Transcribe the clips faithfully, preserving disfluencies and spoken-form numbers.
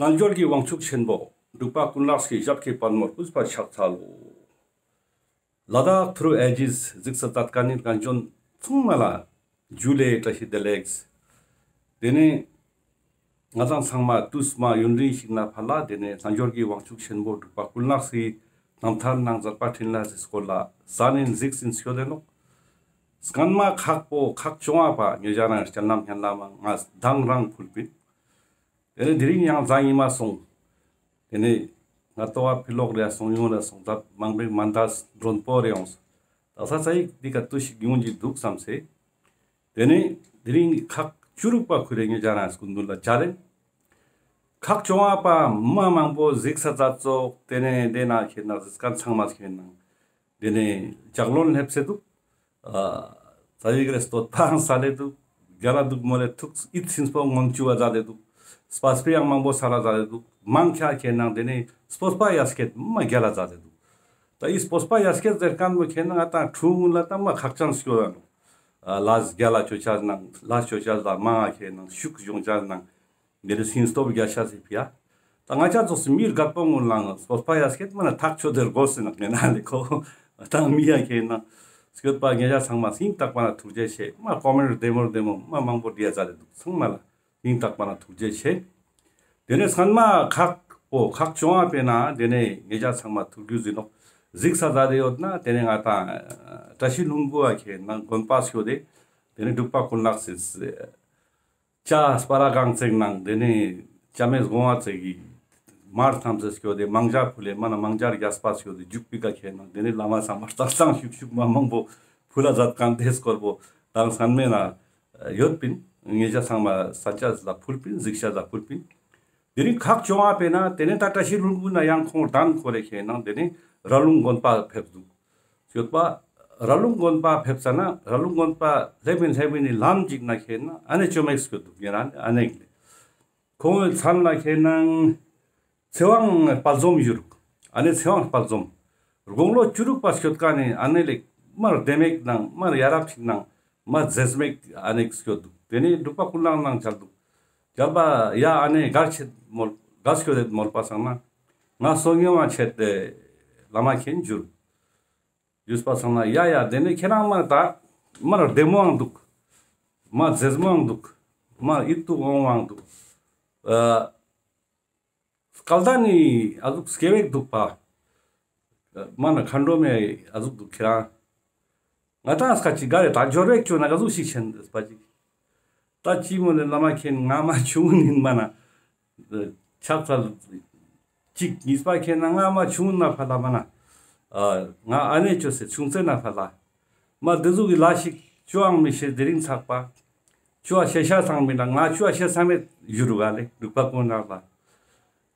རྣལ་འབྱོར་གྱི་དབང་ཕྱུག་ཆེན་པོ། འབྲུག་པ་ཀུན་ལེགས་ཀྱི་ཞབས་ཀྱི་པད་མོར་གུས་པས་ཕྱག་འཚལ་ལོ། ལ་དྭགས་ཐུརུ་ཨེ་ཇིས་གཟིགས་ས་མཛད་མཁན་ནི་རྒན་གཞོན་ཚང་མ་ལ་ཇུ་ལེ་བཀྲ་ཤིས་བདེ་ལེགས། དེ་ནས་ང་ཚང་ཚང་མ་དུས་མ་ཡུན་རིང་ཞིག་ནེ་ཕར་ལ་དེ་ནས་རྣལ་འབྱོར་གྱི་དབང་ཕྱུག་ཆེན་པོ་འབྲུག་པ་ཀུན་ལེགས་སི་རྣམ་ཐར་ནང་མཛད་པ་འཕྲིན་ལས་སི་སྐོར་ལ་ཟ་ནེ་གཟིགས་ཟིན་སྐྱོད་དེ་ནོག། སྔན་མ་ཁག་པོ་ཁག་བཅོ་ལྔ་པ་ཉེ་ཞ་རང་སྤྱན་ལམ་སྙན་ལམ་ང་དང་རང་ཕུལ་པིན། དེ་ནས་དེ་རིང་ཡང་གཟའ་ཉི་མ་སོང་། དེ་ནས་ང་ཏོ་བ་ཕི་ལོག་རེ་སོང་ཡོང་རེ་སོང་ད་མང་པོའི་མན་དཱ་མགྲོན་པོ་རེ་ཡོངས། ད་ས་ཚ་ཡིག་འདི་ཀ་ཏུ་ཞིག་ཡོང་གི་འདུག་བསམ་སེ། དེ་ནས་དེ་རིང་ཁག་བཅུ་དྲུག་པ་ཁུ་རེ་ཉེ་ཞ་རང་སྐུ་མདུན་ལ་མཇལ་ལེ། ཁག་བཅོ་ལྔ་པ་མ་མང་པོ་གཟིགས་ས་མཛད་ཙོག། དེ་ནས་དེ་ན་ཁེ་ན་གཟིགས་མཁན་ཚང་མ་ཁེ་ན་དེ་ནས་ལྕགས་ལོན་སླེབས་སེ་འདུག། ཨ་ཙ་བིག་རེ་བསྟོད་པའང་སལ་ལེ་འདུག། རྒྱལ་ལ་འདུག་མོལ་ལེ་ཐུགས་ཡིད་ཚིམ་པོ་ངོམ་ཅུག་པ་མཛད་དེ་འདུག། སྤ་སྤེ་ཡང་མང་པོ་སལ་ལ་མཛད་དེ་འདུག། མང་ཆེ་ཁེ་ན་དེ་ནས་སྤོས་པ་ཡ་སྐད་མ་རྒྱལ་ལ་མཛད་དེ་འདུག། ད་ཡི་སྤོས་པ་ཡ་སྐད་ཟེར་མཁན་པོ་ཁེ་ན་ང་ཏང་ཁྲུང་ལ་ད་མ་ཁག་ཅན་སྐྱོད་ད་ནོག། ཨ་ལས་རྒྱལ་ལ་ཅོ་ཅ་ནང་ལས་ཅོ་ཅ་ལ་མང་ང་ཁེ་ན་ཤུགས་ཡོང་ཅ་ནང་། དེ་ནས་སིན་སྟོབས་རྒྱ་ཤ་སི་ཕི་ཡ། ད་ང་ཅག་ཚོགས་སི་མི་རྒད་པོ་ངུན་ལའང་སྤོས་པ་ཡ་སྐད་མ་ན་ཐག་ཆོད་དེ་དགོས་སེ་ན་ངེ་ན་ལེ་ཁོ། ད་མི་ཡ་ཁེ་ན་སྐྱོད་པ་ཉེ་ཞ་ཚང་མ་སྙིང་ཐག་པ་ན་ཐུགས་རྗེ་ཆེ། མ་ཀོ་མེན་ཊ་བདེ་མོ་བདེ་མོ་མ་མང་པོ་བྲིས་ཡ་ཙ་ལེ་འདུག། ཚང་མ་ལ་སྙིང་ཐག་པ་ན་ཐུགས་རྗེ་ཆེ། དེ་ནས་སྔན་མ་ཁག་པོ་ཁག་བཅོ་ལྔ་པའི་ནང་དེ་ནས་ཉེ་ཞ་ཚང་མ་ཐུགས་རྒྱུས་ཟིན་ནོག། གཟིགས་ས་མཛད་དེ་ཡོད་ན་དེ་ནས་ང་ཏང་བཀྲ་ཤིས་ལྷུན་པོ་ཨ་ཁེ་ན་དགོན་པ་སྐྱོད་དེ་དེ་ནས་འབྲུག་པ་ཀུན་ལེགས་སི་ལྕགས་སྤར་གང་བརྩེགས་ནང་དེ་ནས་ལྕགས་མའི་སྒོ་ང་བརྩེགས་ཀྱི་མར་ཐམས་ཅད་སྐྱོད་དེ་མང་ཇ་ཕུལ་ལེ་མ་ན་མང་ཇ་རྒྱས་པ་སྐྱོད་དེ་རྒྱུག་པི་ཀ་ཁེ་ན་དེ་ནས་བླ་མ་ཚང་མ་སྟག་ཚང་ཤུག་ཤུག་མ་མང་པོ་ཕུལ་ལ་མཛད་མཁན་དེ་སྐོར་པོ་དང་སྔན་མའི་ན་ཡོད་པིན། ཉེ་ཞ་ཚང་མ་ས་ཆ་ལ་ཕུལ་པིན། གཟིགས་ས་ལ་ཕུལ་པིན། དེ་རིང་ཁག་བཅོ་ལྔ་པའི་ནང་དེ་ནས་ད་བཀྲ་ཤིས་ལྷུན་པོ་ན་ཡང་ཁོང་གདན་ཁོ་རེ་ཁེ་ནང་དེ་ནས་ར་ལུང་དགོན་པ་ཕེབས་འདུག། ཡོད་པ། ར་ལུང་དགོན་པ་ཕེབས་ས་ན་ར་ལུང་དགོན་པ་སླེབས་མིན་སླེབས་མིན་ནི་ལམ་ཅིག་ན་ཁེ་ན་ཨ་ནེ་ཅོ་མེག་སྐྱོད་འདུག། ཉེ་རང་ཨ་ནེ་ལེ། ཁོང་གི་མཚན་ལ་ཁེ་ནང་ཚེ་དབང་དཔལ་འཛོམས་ཞུ་རུག། ཨ་ནེ་ཚེ་དབང་དཔལ་འཛོམས། དགུང་ལོ་བཅུ་དྲུག་པ་སྐྱོད་མཁན་ནི་ཨ་ནེ་ལེ་མར་བདེ་མེག་ནང་མར་ཡ་རབས་ཅིག་ནང་མ་མཛེས་མེག་ཨ་ནེ་སྐྱོད་འདུག། དེ་ནས་འབྲུག་པ་ཀུན་ལེགས་ནང་མཇལ་འདུག། མཇལ་བ་ཡ་ཨ་ནེ་གར་ཆེད་མོལ་གར་སྐྱོད་དེ་མོལ་པ་སང་ན་ང་སོ་ཉོ་བ་ཆེད་དེ་བླ་མ་མཁྱེན་འཇུར། ཡུས་པ་སང་ན་ཡ་ཡ་དེ་ནས་ཁྱེད་རང་མ་ད་མར་བདེ་མོའང་འདུག། མ་མཛེས་མོའང་འདུག། མ་ཡིད་དུ་འོང་བའང་འདུག། ཨ། སྐལ་ལྡན་ནི་ཨ་ཟུག་སྐྱེ་བེག་འདུག་པ། མ་ན་མཁའ་འགྲོ་མའི་ཨ་ཟུག་འདུག་ཁྱེད་རང་། ང་ཏང་སྐད་ཅིག་ག་རེ་ད་འབྱོར་བེག་ཅོ་ན་ག་ཟུག་ཞིག་ཆེན་པ་ཅིག། ད་ཅི་མོ་ལེ་བླ་མ་མཁྱེན། ང་མ་ཆུང་ངུན་ཡིན་མ་ན། ཕྱག་འཚལ་ཅིག་གཉིས་པ་མཁྱེན་ན་ང་མ་ཆུང་ངུན་ན་ཕ་ལ་མ་ན། ཨ་ང་ཨ་ནེ་ཅོ་སེ་ཆུང་ཙེ་ན་ཕ་ལ། མ་དེ་ཟུག་གི་ལ་ཞིག་ཅོའང་མི་ཤེས་དེ་རིང་ཚག་པ། ཅོ་ཤེས་ཤ་སང་མི་ན་ང་ཅོ་ཤེས་ས་མེད་ཡུ་རུ་ག་ལེ་འབྲུག་པ་ཀུན་ལེགས་ལ།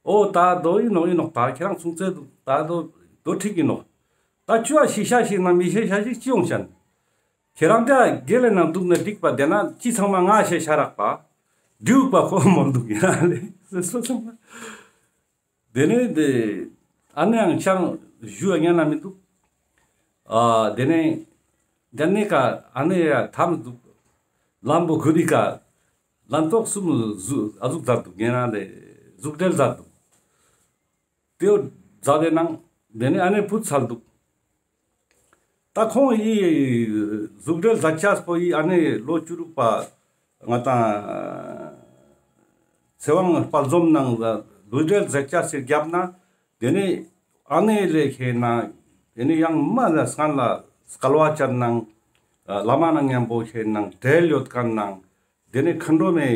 ཨོ་ད་དོ་ཡིན་ནོག་ཡིན་ནོག། ད་ཁྱེད་རང་ཆུང་ཙེ་འདུག། ད་དོ་དོ་འགྲིག་ཡིན་ནོག། ད་ཅོ་ཤེས་ཤ་ཞིག་ན་མི་ཤེས་ཤ་ཞིག་ཅི་ཡོང་ཤན། ཁྱེད་རང་ད་དགེ་ལས་ནང་འདུག་ན་འགྲིག་པ་དེ་ན་ཅི་ཚང་མ་ང་ཤེས་ཤ་རག་པ། འགྲིག་པ་ཁོ་མོ་འདུག་ཡིན་ན་ལེ། སོ་སོ་མ། དེ་ནས་དེ་ཨ་ནེའང་ཅང་ཞུ་ཡ་ཉན་ན་མི་འདུག། ཨ་དེ་ནས་དེ་ནས་ཀ་ཨ་ནེ་ཡ་དམ་འདུག། ལམ་པོ་གུ་རི་ཀ་ལམ་ཏོག་གསུམ་ཟུ་ཨ་ཟུག་མཛད་འདུག། ཉན་ན་ལེ་གཟུགས་འབྲེལ་མཛད་འདུག། དེའོ་མཛད་དེ་ནང་དེ་ནས་ཨ་ནེ་བུ་ཚལ་འདུག། ད་ཁོང་ཡི་གཟུགས་འབྲེལ་མཛད་ཅེས་པོ་ཡི་ཨ་ནེ་ལོ་བཅུ་དྲུག་པ་ང་ཏང་ཚེ་དབང་དཔལ་འཛོམས་ནང་ལ་གཟུགས་འབྲེལ་མཛད་ཅེས་སི་རྒྱབ་ན་དེ་ནས་ཨ་ནེ་ལེ་ཁེ་ན་དེ་ནས་ཡང་མ་ལ་སྔན་ལ་སྐལ་བ་ཅན་ནང་བླ་མ་ནང་མཉམ་པོ་ཁེ་ནང་འབྲེལ་ཡོད་མཁན་ནང་དེ་ནས་མཁའ་འགྲོ་མའི་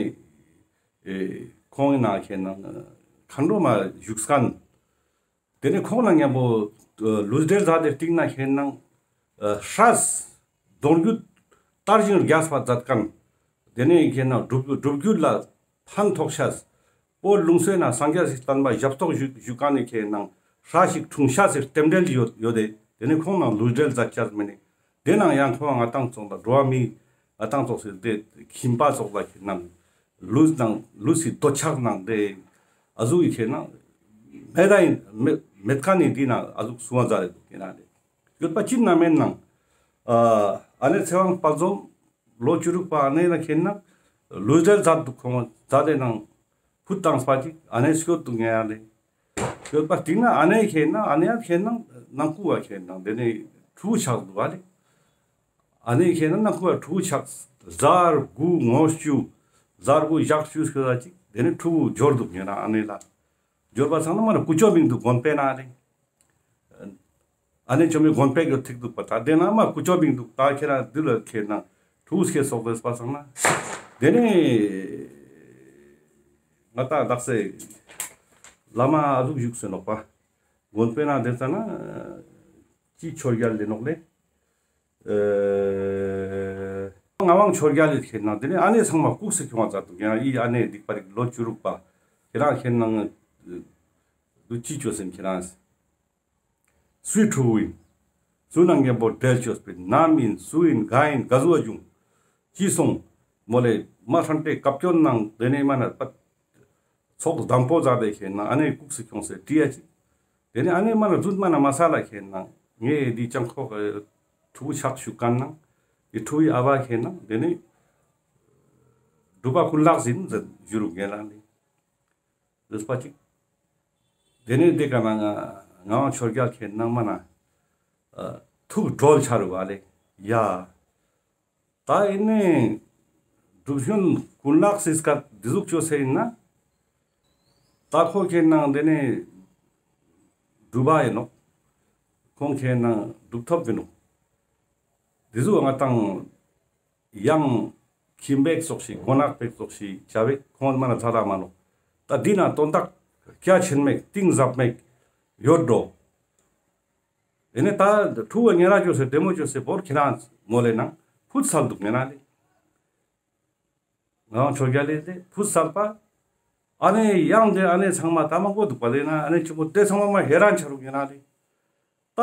ཁོང་ཡིན་ན་ཁེ་ནང་མཁའ་འགྲོ་མ་བཞུགས་མཁན། དེ་ནས་ཁོང་ལ་མཉམ་པོ་ལུས་འབྲེལ་མཛད་དེ་སྟིང་ན་ཁེ་ནང་སྲས་གདུང་རྒྱུད་དར་ཞིང་རྒྱས་པ་མཛད་མཁན། དེ་ནས་ཁེ་ནང་སྒྲུབ་སྒྲུབ་རྒྱུད་ལ་ཕན་ཐོགས་ཤེས། བོད་ལུང་སོན་ན་སངས་རྒྱས་སི་བསྟན་པ་ཞབས་ཏོག་ཞུ་ཞུ་མཁན་ནི་ཁེ་ནང་སྲས་ཤིག་འཁྲུངས་ཤེས་སི་རྟེན་འབྲེལ་ཡོད་ཡོད་དེ། དེ་ནས་ཁོང་ནང་ལུས་འབྲེལ་མཛད་ཅེས་མེད་ནི། དེ་ནང་ཡང་ཁོང་ང་ཏང་ཚོགས་ལ་འགྲོ་བ་མི་ང་ཏང་ཚོགས་སི་དེ་ཁྱིམ་པ་ཚོགས་ལ་ཁེ་ནང་ལུས་ནང་ལུས་སི་འདོད་ཆགས་ནང་དེ་ཨ་ཟུག་གི་ཁེ་ནང་མེད་ད་ཡིན་མེད་མེད་མཁན་ནི་འདི་ནང་ཨ་ཟུག་གསུང་བ་མཛད་རེད་འདུག་ཁེ་ནང་དེ་ཡོད་པ་ཅི་ན་མེད་ནང་ཨ་ཨ་ནེ་ཚེ་དབང་དཔལ་འཛོམས་ལོ་བཅུ་དྲུག་པ་ཨ་ནེ་ལ་ཁེ་ནང་ལུས་འབྲེལ་མཛད་འདུག། ཁོང་མཛད་དེ་ནང་ ཕུད་བཏང་སྤ་ཅིག་ཨ་ནེ་སྐྱོད་དུག་ཉེ་ཡ་ལེ། སྐྱོད་པ་སྟིང་ན་ཨ་ནེ་ཁེ་ན་ཨ་ནེ་ཡ་ཁེ་ན་ནང་ཁུ་བ་ཁེ་ན་དེ་ནེ་ཕྲུ་གུ་ཆགས་དུག་བ་ལེ། ཨ་ནེ་ཁེ་ན་ནང་ཁུ་བ་ཕྲུ་གུ་ཆགས་ཟར་དགུ་ངོ་བཅུ་ཟར་དགུ་ཞག་བཅུ་སྐྱོད་ཅིག་དེ་ནེ་ཕྲུ་གུ་འབྱོར་དུག་ཉེ་ན་ཨ་ནེ་ལ། འབྱོར་པ་ཚང་ན་མ་ན་ཀུ་ཅོ་མིང་དུག་དགོན་པའི་ནང་ལེ། ཨ་ནེ་ཅོ་མི་དགོན་པའི་གི་ཐིག་དུག་པ་ད་དེ་ན་མ་ཀུ་ཅོ་མིང་དུག་ད་ཁེ་ན་དུ་ལ་ཁེ་ན་ཕྲུ་གུ་སྐྱེ་སོག་པ་ཚང་ན། དེ་ནེ་ང་ད་དག་ས་བླ་མ་ཨ་ཟུག་བཞུགས་སེ་ནོག་པ། དགོན་པའི་ནང་དེ་ཙ་ན་ཅི་ཆོས་རྒྱལ་ལེ་ནོག་ལེ། ཨེ། ངག་དབང་ཆོས་རྒྱལ་ལེ་ཁེ་ན་དེ་ནེ་ཨ་ནེ་ཚང་མ་ལྐུགས་སེ་ཁྱོང་བ་ཙ་དུག་ཡང་ཨི་ཨ་ནེ་སྡིག་པ་རིག་ལོ་བཅུ་དྲུག་པ་ཁེ་རང་ཁེ་ན་དུ་ཅི་ཅོས་སེམས་ཁེ་རང་སུའི་ཕྲུ་གུ་ཨིན། སུ་ནང་རྒན་པོ་འབྲེལ་ཅོས་པའི་ནམ་ཨིན་སུ་ཨིན་ག་ཨིན་ག་ཟུག་བྱུང་། ཅི་སོང་། མོ་ལེ་མ་ཧྲན་ཏེ་སྐབས་སྐྱོན་ནང་དེ་ནེ་མ་ན་པ། ཚོགས་དང་པོ་ཛ་དེ་ཁེ་ན་ཨ་ནེ་ལྐུགས་སེ་ཁྱོངས་སེ་བྲིས་ཡ་ཅིག་དེ་ནེ་ཨ་ནེ་མ་ན་རྫུན་མ་ན་མ་ས་ལ་ཁེ་ན་ངས་འདི་ཅང་ཁོ་ཕྲུ་གུ་ཆགས་ཞུ་ཀ་ན་འདི་ཕྲུ་གུའི་ཨ་བ་ཁེ་ན་དེ་ནེ་སྒྲུབ་པ་ཀུན་ལེགས་ཨིན་ཟེར་ཞུ་རུག་ངེ་ལ་ནི་རེས་པ་ཅིག་དེ་ནེ་དེ་ཀ་ན་ང་ངག་དབང་ཆོས་རྒྱལ་ཁེ་ན་མ་ན་ཐུགས་སྒྲོལ་ཆ་རུག་བ་ལེ། ཡ། ད་ཨིན་ནེ་སྒྲུབ་སྐྱོན་ཀུན་ལེགས་སི་སྐད་འདི་ཟུག་ཅོས་སེ་ཨིན་ན། ད་ཁོ་ཁེ་ན་དེ་ནེ་སྒྲུབ་པ་ཨིན་ནོག་ཁོང་ཁེ་ན་སྒྲུབ་ཐོབ་ཨིན་ནོག་འདི་ཟུག་ང་དང་ཡང་ཁྱིམ་པེག་ཙོགས་ཤིག་མགོ་ནག་པེག་ཙོགས་ཤིག་བྱ་བེག་ཁོང་མ་ན་ཚ་ད་མ་ནོག་ད་འདི་ན་དོན་དག་རྒྱ་ཆེན་མེག་གཏིང་ཟབ་མེག་ཡོད་འགྲོ། དེ་ནེ་ད་ཕྲུ་གུ་ཉེ་ར་ཅོས་སེ་བདེ་མོ་ཅོས་སེ་བོར་ཁྱེ་རང་མོ་ལེ་ནང་ཕུད་སལ་དུག་ངེ་ན་ལེ། ངག་དབང་ཆོས་རྒྱལ་ལེ་དེ་ཕུད་སལ་པ། ཨ་ནེ་ཡང་དེ་ཨ་ནེ་ཚང་མ་ད་མ་གོ་དུག་པ་ལེ་ན་ཨ་ནེ་ཆུ་མོ་དེ་ཚང་མ་མ་ཧེ་རན་ཆ་རུག་ངེ་ན་ལེ། ད་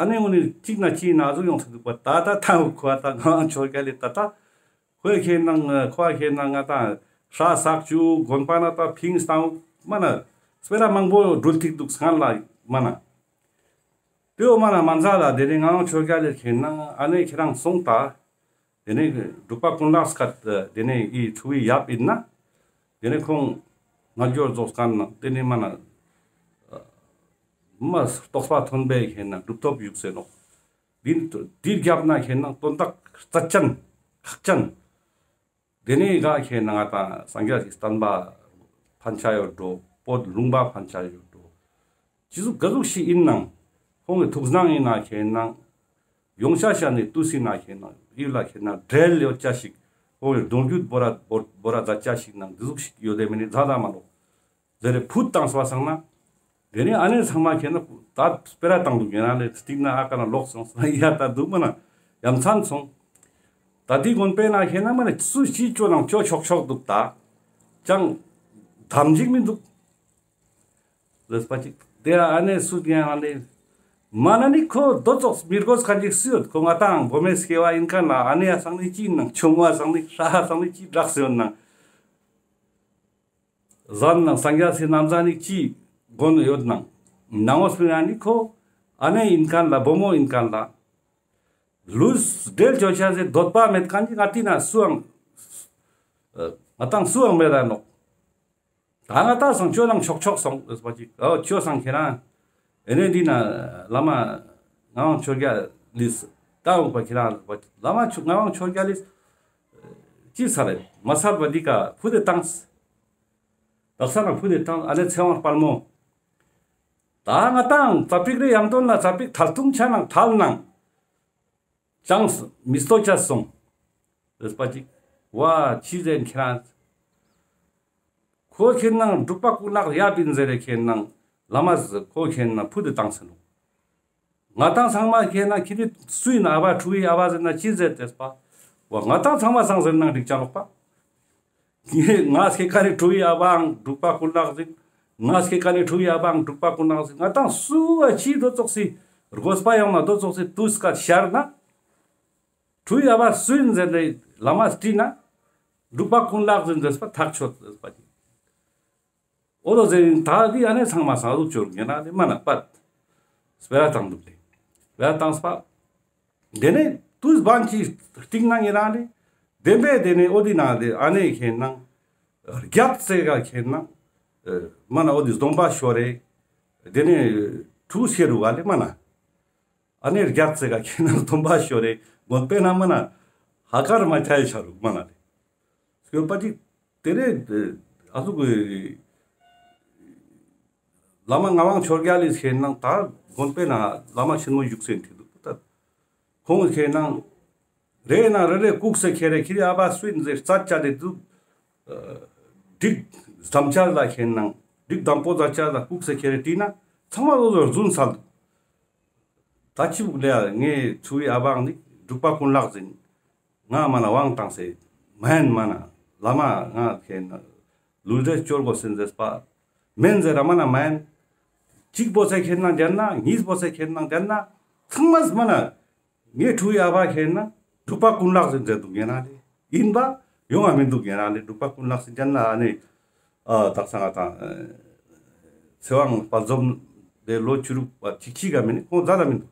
ཨ་ནེ་འུ་ནི་གཅིག་ན་གཅིག་ན་ཨ་ཟུག་ཡོང་ཐུག་དུག་པ་ད་ད་ད་འུ་ཁོ་ད་ངག་དབང་ཆོས་རྒྱལ་ལེ་ད་ད། ཁོའི་ཁེ་ན་ཁོའི་ཁེ་ན་ང་ད་ཧྲ་སག་ཅུ་དགོན་པ་ན་ད་ཕིང་སྟངས་མ་ན་སྤེ་ར་མང་པོ་འགྲུལ་ཐིག་དུག་སྔན་ལ་མ་ན། དེའོ་མ་ན་མ་ཛ་ལ་དེ་ནེ་ངག་དབང་ཆོས་རྒྱལ་ལེ་ཁེ་ན་ཨ་ནེ་ཁྱེ་རང་སོང་ད། དེ་ནེ་སྒྲུབ་པ་ཀུན་ལེགས་སྐད་དེ་ནེ་ཨི་ཕྲུ་གུའི་ཡབ་ཨིན་ན། དེ་ནེ་ཁོང་ང་འབྱོར་རྫོགས་ཁན་ན་དེ་ནེ་མ་ན་མ་རྟོགས་པ་ཐོན་པའི་ཁེ་ན་སྒྲུབ་ཐོབ་བཞུགས་སེ་ནོག་འདི་འདི་རྒྱབ་ན་ཁེ་ན་དོན་དག་རྩ་ཅན་ཁག་ཅན། དེ་ནེ་ག་ཁེ་ན་ང་དང་སངས་རྒྱས་སི་བསྟན་པ་ཕན་ཆ་ཡོད་འགྲོ། བོད་ལུང་པ་ཕན་ཆ་ཡོད་འགྲོ། ཅི་ཟུག་ག་ཟུག་ཞིག་ཨིན་ནང་ཁོང་གི་ཐུགས་སྣང་ཨིན་ན་ཁེ་ན་ཡོང་ཆ་ཤ་ནི་ཏུས་ཨིན་ན་ཁེ་ན་ཡུལ་ལ་ཁེ་ན་འབྲེལ་ཡོད་ཆ་ཞིག་ཁོང་གི་གདུང་རྒྱུད་བོ་ར་བོ་བོ་ར་མཛད་ཆ་ཞིག་ནང་འདི་ཟུག་ཞིག་ཡོད་དེ་མེ་ནི་མཛད་ད་མ་ནོག་ཟེར་རེ་ཕུད་བཏང་སོ་བ་སང་ན། དེ་ནེ་ཨ་ནེ་ཚང་མ་ཁེ་ན་ད་སྤེ་ར་བཏང་དུག་ངེ་ན་ལེ་སྟིང་ན་ཨ་ཀ་ན་ལོག་སོང་སོང་ཡ་ད་དུག་མ་ན་ཡ་མཚན་སོང་། ད་འདི་དགོན་པའི་ནང་ཁེ་ན་མ་ན་སུ་ཅི་ཅོ་ནང་ཅོ་ཆོག་ཆོག་དུག་ད་ཅང་དམ་ཅིག་མི་དུག་ཟེར་པ་ཅིག་དེ་ཨ་ནེ་སུ་ཡང་ཨ་ནེ་མ་ན་ནི་ཁོ་དོ་ཙོགས་མི་རྒོས་ཁན་ཅིག་སུ་ཡོད། ཁོ་ང་དང་བོ་མོའི་སྐྱེ་བ་ཨིན་ཁན་ལ་ཨ་ནེ་ཡ་སང་ནི་ཅི་ནང་ཆུང་བ་སང་ནི་ཧྲ་ཧ་སང་ནི་ཅི་དྲག་སེ་ཡོད་ནང་། ཟན་ནང་སངས་རྒྱས་སི་ནམ་ཟན་ནི་ཅི་དགོན་ཡོད་ནང་། ནང་ངོས་པི་ན་ནི་ཁོ་ཨ་ནེ་ཨིན་ཁན་ལ་བོ་མོ་ཨིན་ཁན་ལ་ལུས་འབྲེལ་ཅོ་ཆ་སེ་འདོད་པ་མེད་ཁན་ཅིག་ང་ཏི་ན་སུའང་ང་དང་སུའང་མེད་ད་ནོག་ད་ང་ད་སང་ཅོ་ནང་ཆོག་ཆོག་སོང་ཟེར་པ་ཅིག་ཨོ་ཅོ་སང་ཁེ་རང་། ཨེ་ནེ་འདི་ན་བླ་མ་ངག་དབང་ཆོས་རྒྱལ་ལིས་ད་འོང་པ་ཁེ་རང་ཟེར་པ་ཅིག་བླ་མ་ཆོ་ངག་དབང་ཆོས་རྒྱལ་ལིས་ཅི་ས་རེ་མ་སལ་བ་འདི་ཀ་ཕུད་དེ་བཏང་། དག་ས་ན་ཕུད་དེ་བཏང་ཨ་ནེ་ཚེ་དབང་དཔལ་མོ། ད་ང་དང་ཙ་པིག་རེ་ཡམ་དོན་ལ་ཙ་པིག་ཐལ་ཐུང་ཆ་ནང་ཐལ་ནང་། ཅང་མི་སྟོ་ཆ་སོང་། རེས་པ་ཅིག་བ་ཅི་ཟེར་ཁྱེད་རང་། ཁོ་ཁྱེད་ནང་འབྲུག་པ་ཀུན་ལེགས་ཡབ་ཨིན་ཟེར་རེ་ཁྱེད་ནང་བླ་མ་ཟེར་ཁོ་ཁྱེད་ནང་ཕུད་དེ་བཏང་ཟེར་ནོག་ང་དང་ཚང་མ་ཁྱེད་ནང་ཁྱེད་ནི་སུ་ཨིན་ཨ་བ་ཕྲུ་གུའི་ཨ་བ་ཟེར་ན་ཅི་ཟེར་ཏེ་པ། བ་ང་དང་ཚང་མ་སང་ཟེར་ནང་འགྲིག་ཅང་ལོག་པ། ངས་ང་སྐྱེ་ཀ་ནི་ཕྲུ་གུའི་ཨ་བའང་འབྲུག་པ་ཀུན་ལེགས་ཟེར། ང་སྐྱེ་ཀ་ནི་ཕྲུ་གུའི་ཨ་བའང་འབྲུག་པ་ཀུན་ལེགས་ཟེར། ང་དང་སུ་བ་ཅི་དོ་ཙོགས་སི་རྒོས་པ་ཡོང་ན་དོ་ཙོགས་སི་ཏུས་ཀ་ཤར་ན། ཕྲུ་གུའི་ཨ་བ་སུ་ཨིན་ཟེར་ཏེ་བླ་མ་དྲིས་ན། འབྲུག་པ་ཀུན་ལེགས་ཟེར་ཟེར་པ་ཐག་ཆོད་ཟེར་པ་ཅིག་འོ་དོ་ཟེར་ཨིན་ད་འདི་ཨ་ནེ་ཚང་མ་སང་ལུགས་ཅོར་ངེ་ན་ནི་མ་ན་པད། སྤེ་ར་བཏང་དུག་ལེ། སྤེ་ར་བཏང་སྤ། དེ་ནེ་ཏུས་བན་ཅིག་སྟིང་ན་ངེ་རང་ལེ། བདེན་པའི་དེ་ནེ་འོ་དི་ན་དེ་ཨ་ནེ་ཁྱེད་ནང་། རྒྱབ་ཙེ་ག་ཁྱེད་ནང་། མ་ན་འོ་དེ་སྡོམ་པ་ཤོར་རེ། དེ་ནས་ཕྲུ་གུ་སྐྱེ་རུག་ག་ལེ་མ་ན། ཨ་ནེ་རྒྱ་ཚེ་ག་ཁེ་ན་སྡོམ་པ་ཤོར་རེ་དགོན་པའི་ནང་མ་ན་ཧ་ཀར་མ་ཆ་ཡེ་ཆ་རུག་མ་ན་ལེ། སྐྱོད་པ་ཅིག་དེ་ནས་ཨ་ཟུག་གི་བླ་མ་ངག་དབང་ཆོས་རྒྱལ་ལི་ཁེ་ན་ད་དགོན་པའི་ནང་བླ་མ་ཆེན་མོ་བཞུགས་སེ་ཐི་འདུག་ད། ཁོང་ཁེ་ན་རེ་ན་རེ་རེ་སྐུགས་སེ་ཁྱེར་རེ་ཁྱེར་རེ་ཨ་བ་སུ་ཡིན་ཟེར་རྩད་བཅད་དེ་འདུག། འགྲིག་དམ་བཅའ་ལ་ཁེ་ན་འགྲིག་དམ་པོ་དམ་བཅའ་ལ་སྐུགས་སེ་ཁྱེར་རེ་དྲིས་ན་ཚང་མ་ལོ་ལོ་རྫུན་སལ་འདུག། ད་ཅི་བུག་ལེ་ངའི་ཕྲུ་གུའི་ཨ་བ་ནི་འབྲུག་པ་ཀུན་ལེགས་ཟེར། ང་མ་ན་དབང་བཏང་སེ་མ་ཡིན་མ་ན་བླ་མ་ང་ཁེ་ན་ལུས་འབྲེལ་ཅོ་དགོས་ཟེར་ཟེར་པ་མེན་ཟེར་ར་མ་ན་མ་ཡིན། གཅིག་པོ་ཚེ་ཁེ་ན་དེ་ན་གཉིས་པོ་ཚེ་ཁེ་ན་དེ་ན་ཚང་མ་མ་ན་ངའི་ཕྲུ་གུའི་ཨ་བ་ཁེ་ན་འབྲུག་པ་ཀུན་ལེགས་ཟེར་ཟེར་འདུག་ཡིན་ན་ལེ། ཡིན་པ་ཡོང་ང་མི་འདུག་ཡིན་ན་ལེ། འབྲུག་པ་ཀུན་ལེགས་ཟེར་དེ་ན་ཨ་ནི་ཨ་དག་ས་ང་དང་ཚེ་དབང་དཔལ་འཛོམས་དེ་ལོ་བཅུ་དྲུག་པ་གཅིག་གཅིག་ག་མིན་ནི་ཁོང་མཛད་ལ་མི་འདུག།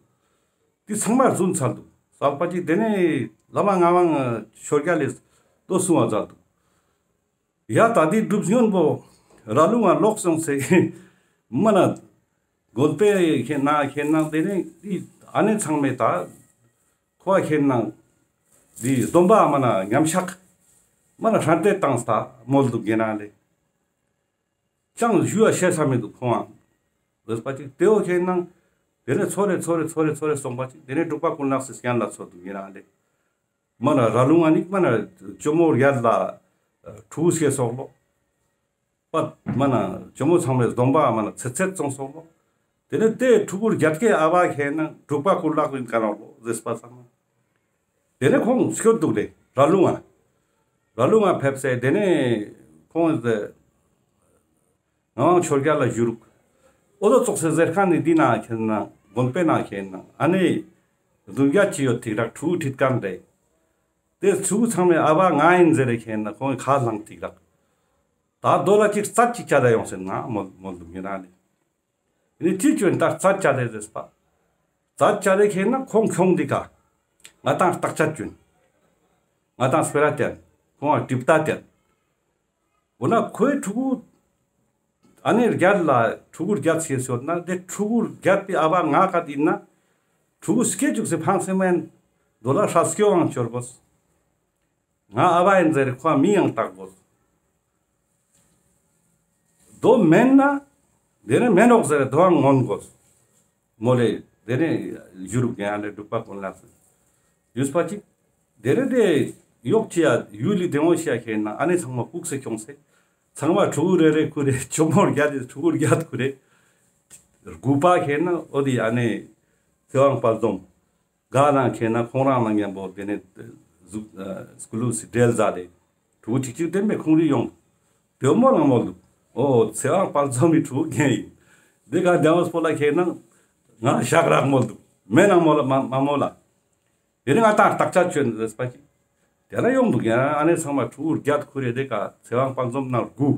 དེ་ཚང་མ་རྫུན་ཚར་འདུག་སལ་པ་ཅིག། དེ་ནས་བླ་མ་ངག་དབང་ཆོས་རྒྱལ་ལས་ལྟོ་གསུང་བ་མཛད་འདུག། ཡ་ད་དེ་སྒྲུབ་སྙོན་པོ་ར་ལུང་ང་ལོག་སོང་སེ་མ་ན་དགོན་པའི་ཁེ་ན་ཁེ་ན་དེ་ནས་དེ་ཨ་ནེ་ཚང་མས་ད་ཁོ་ཁེ་ན་དེ་སྡོམ་པ་མ་ན་མཉམ་བཞག་མ་ན་ཧྲན་ཏེ་བཏང་ས་མོལ་འདུག་ཡིན་ན་ལེ། ཅང་ཞུ་བ་ཤེས་ས་མི་འདུག་ཁོང་ཨང་། ཟེར་པ་ཅིག་དེའོ་ཁེ་ན་དེ་ནས་ཚོར་རེ་ཚོར་རེ་ཚོར་རེ་ཚོར་རེ་སོང་པ་ཅིག། དེ་ནས་འབྲུག་པ་ཀུན་ལེགས་སི་སྙན་ལ་ཚོར་འདུག་ཡིན་ན་ལེ། མ་ན་ར་ལུང་ང་ནི་མ་ན་ཇོ་མོ་རྒྱལ་ལ་ཕྲུ་གུ་སྐྱེ་སོག་ལོ། པ་མ་ན་ཇོ་མོ་ཚང་མས་སྡོམ་པ་མ་ན་ཚེ་ཚད་བཙོང་སོག་ལོ། དེ་ནས་དེ་ཕྲུ་གུ་རྒྱལ་ཁའི་ཨ་བ་ཁེ་ན་འབྲུག་པ་ཀུན་ལེགས་ཡིན་ཀ་ནོག་ལོ་ཟེར་པ་ཚང་མ། དེ་ནས་ཁོང་སྐྱོད་འདུག་ལེ་ར་ལུང་ང་། ར་ལུང་ང་ཕེབས་སེ་དེ་ནས་ཁོང་ངག་དབང་ཆོས་རྒྱལ་ལ་ཞུ་རུག། འོ་དོ་ཙོགས་སེ་ཟེར་མཁན་ནི་འདི་ན་ཁེ་ན་དགོན་པའི་ནང་ཁེ་ན་ཨ་ནེ་བདུན་བརྒྱད་ཅི་ཡོད་ཐིག་རག་ཕྲུ་གུ་ཁྲིད་མཁན་རེད། དེ་ཕྲུ་གུ་ཚང་མའི་ཨ་བ་ང་ཡིན་ཟེར་རེ་ཁེ་ན་ཁོང་ངི་ཁ་ལྷང་ཐིག་རག། ད་རྡོ་ལ་ཅིག་རྩད་ཅིག་བཅད་དེ་ཡོང་ཟེར་ན་མོལ་མོལ་འདུག་ཡིན་ན་ནི། ནི་ཅི་ཅོན་ད་རྩད་བཅད་དེ་ཟེར་པ། རྩད་བཅད་དེ་ཁེ་ན་ཁོང་ཁྱོང་འདི་ཀ། ང་དང་བརྟག་དཔྱད་ཅོན། ང་དང་སྤེ་ར་བསྟན། ཁོང་ང་གྲིབ་ལྟ་བསྟན། འོ་ན་ཁོའི་ཕྲུ་གུ་ཨ་ནེ་རྒྱལ་ལ་ཕྲུ་གུ་རྒྱལ་སྐྱེས་ཡོད་ན་དེ་ཕྲུ་གུ་རྒྱལ་པའི་ཨ་བ་ང་ག་ཡིན་ན་ཕྲུ་གུ་སྐྱེ་བཅུག་སེ་ཕངས་སེ་མེན། རྡོ་ལ་ཧྲ་སྐྱོ་ཨང་ཅོར་གོས། ང་ཨ་བ་ཡིན་ཟེར་ཁོ་མིང་ཡང་བཏགས་དགོས། དོ་མེན་ན་དེ་ནས་མེན་ནོག་ཟེར་དོའང་ངོན་དགོས། མོལ་ལེ་དེ་ནས་ཞུ་རུག་ཡང་ལེ་འབྲུག་པ་ཀུན་ལེགས་སི་ཡུས་པ་ཅིག། དེ་ནས་དེ་ཡོག་ཅི་ཡ་ཡུལ་ལི་དེ་འོང་ཤ་ཁེ་ན་ཨ་ནེ་ཚང་མ་སྐུགས་སེ་ཁྱོངས་སེ་ཚང་མ་ཕྲུ་གུ་རེ་རེ་ཁུ་རེ་ཇོ་མོ་རྒྱལ་ཏེ་ཕྲུ་གུ་རྒྱལ་ཁུ་རེ། དགུ་པ་ཁེ་ན་འོ་དེ་ཨ་ནེ་ཚེ་དབང་དཔལ་འཛོམས། ག་ནང་ཁེ་ན་ཁོང་རང་ནང་མཉམ་པོ་དེ་ནས་ཟུག་སྐུ་ལུས་སི་འབྲེལ་ཟ་ལེ། ཕྲུ་གུ་ཅིག་ཅིག་དེ་མེ་ཁོང་རི་ཡོང་། དེ་མོ་ནང་མོལ་འདུག། འོ་ཚེ་དབང་དཔལ་འཛོམས་མི་ཕྲུ་གུ་རྒན་ཡིན། དེ་ག་རྒྱ་མོ་སྤོ་ལ་ཁེ་ན་ང་ཞག་རག་མོལ་འདུག། མེ་ནང་མོལ་ལ་མ་མ་མོལ་ལ། དེ་ནས་ང་ཏང་བརྟག་དཔྱད་བཅོས་ནས་པ་ཅིག། དེ་ན་ཡོང་འདུག་ཡང་ཨ་ནེ་ཚང་མ་ཕྲུ་གུ་རྒྱལ་ཁུ་རེ་དེ་ག་ཚེ་དབང་དཔལ་འཛོམས་ནང་དགུ།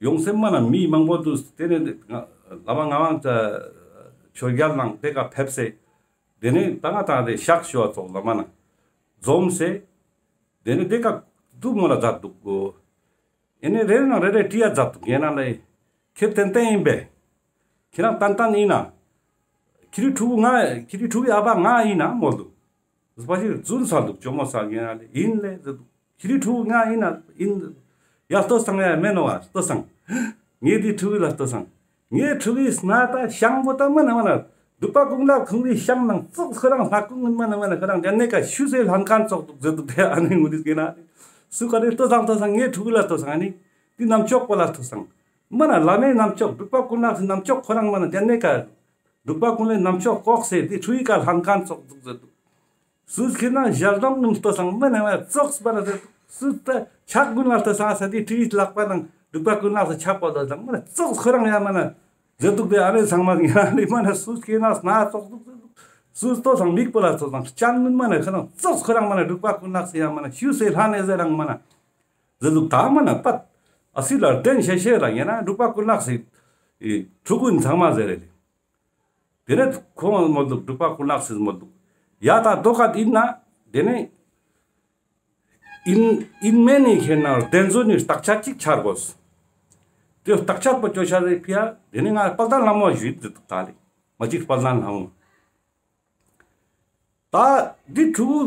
ཡོང་སེ་མ་ན་མི་མང་པོ་འདུག། དེ་ནས་ང་བླ་མ་ངག་དབང་ཆོས་རྒྱལ་ནང་དེ་ག་ཕེབས་སེ། དེ་ནས་ད་ང་ཏང་དེ་ཞག་ཞུ་བ་ཙོགས་ལ་མ་ན་འཛོམས་སེ། དེ་ནས་དེ་ག་དུ་མོ་ལ་མཛད་འདུག་གོ། ཨེ་ནས་རེ་རེ་ནང་རེ་རེ་དྲི་ཡ་མཛད་འདུག་ཡིན་ན་ལེ། ཁྱེད་ཏན་ཏན་ཡིན་པས། ཁྱེད་རང་ཏན་ཏན་ཡིན་ན། ཁྱེད་རི་ཕྲུ་གུ་ང་ཁྱེད་རི་ཕྲུ་གུའི་ཨ་ཕ་ང་ཡིན་ན་མོལ་འདུག། ཟེར་པ་ཅིག་རྫུན་ས་འདུག་ཇོ་མོ་ས་ཡིན་ན་ལེ་ཡིན་ལེ་ཟེར་འདུག། ཁྱེད་རི་ཕྲུ་གུ་ང་ཡིན་ན་ཡིན། ཡ་ལྟོས་སང་ཡ་མེན་ནོ་བ་ལྟོས་སང་། ངའི་དེ་ཕྲུ་གུ་ལ་ལྟོས་སང་། ངའི་ཕྲུ་གུའི་སྣ་ད་ཤང་པོ་ད་མ་ན་མ་ན། འབྲུག་པ་ཀུན་ལེགས་ཁོང་གི་ཤང་ནང་ཙོགས་ཁོ་རང་ལྷ་ཀུན་མ་ན་མ་ན་ཁོ་རང་ཡ་ནེ་ཀ་ཤུ་སེ་ལྷན་ཁན་ཙོགས་འདུག་ཟེར་འདུག་དེ་ཨ་ནེ་ངུ་དི་སྐེ་ན། སུ་ག་རེ་ལྟོས་སང་ལྟོས་སང་ངའི་ཕྲུ་གུ་ལ་ལྟོས་སང་ཨ་ནེ། དེ་རྣམ་ཅོག་པོ་ལ་ལྟོས་སང་། མ་ན་བླ་མའི་རྣམ་ཅོག་འབྲུག་པ་ཀུན་ལེགས་སི་རྣམ་ཅོག་ཁོ་རང་མ་ན་ཡ་ནེ་ཀ། འབྲུག་པ་ཀུན་ལེགས་རྣམ་ཅོག་ལྐོག་སེ་དེ་ཕྲུ་གུའི་ཀ་ལྷན་ཁན་ཙོགས་འདུག་ཟེར་འདུག། སུ་ཁྱེད་ན་ཞལ་འདོམ་ནུམ་ལྟོས་སང་མ་ན་མ་ཙོགས་པ་ན་ཟེར་འདུག། སུ་ད་ཕྱག་ཀུན་ལ་ལྟོས་སང་ས་དེ་ཕྲུ་གུའི་ལག་པ་ནང་འབྲུག་པ་ཀུན་ལེགས་སི་ཕྱག་པོ་ལྟོས་སང་མ་ན་ཙོགས་ཁོ་རང་ཡ་མ་ན། ཟེར་འདུག་དེ་ཨ་ནེ་ཚང་མ་ངེ་རང་ལི་མ་ན་སུ་སྐེ་ན་སྣ་ཙོགས་འདུག་ཟེར་འདུག། སུ་ལྟོས་སང་མིག་པོ་ལ་ལྟོས་སང་སྤྱན་མིན་མ་ན་ཁོ་རང་ཙོགས་ཁོ་རང་མ་ན་འབྲུག་པ་ཀུན་ལེགས་སི་ཡ་མ་ན་ཤུ་སེ་ལྷན་ནེ་ཟེར་རང་མ་ན། ཟེར་འདུག་ད་མ་ན་པད། ཨ་སི་ལ་ལྡན་ཤེས་ཤེས་རང་ཡིན་ན་འབྲུག་པ་ཀུན་ལེགས་སི་ཕྲུ་གུ་ཚང་མ་ཟེར་རེ་ལེ། དེ་ནས་ཁོང་མོལ་འདུག། འབྲུག་པ་ཀུན་ལེགས་སི་མོལ་འདུག། ཡ་ད་དོ་ག་ཡིན་ན་དེ་ནས་ཡིན་ཡིན་མེན་ནི་ཁྱེད་ན་བདེན་རྫུན་ནི་བརྟག་དཔྱད་ཅིག་འཆར་དགོས། དེ་བརྟག་དཔྱད་པོ་ཅོ་ཤ་རེ་ཕི་ཡ། དེ་ནི་ང་དཔལ་ལྡན་ལྷ་མོ་ཞུས་ཏེ་འདུག་ད་ལེ། མ་གཅིག་དཔལ་ལྡན་ལྷ་མོ། ད་འདི་ཕྲུ་གུ་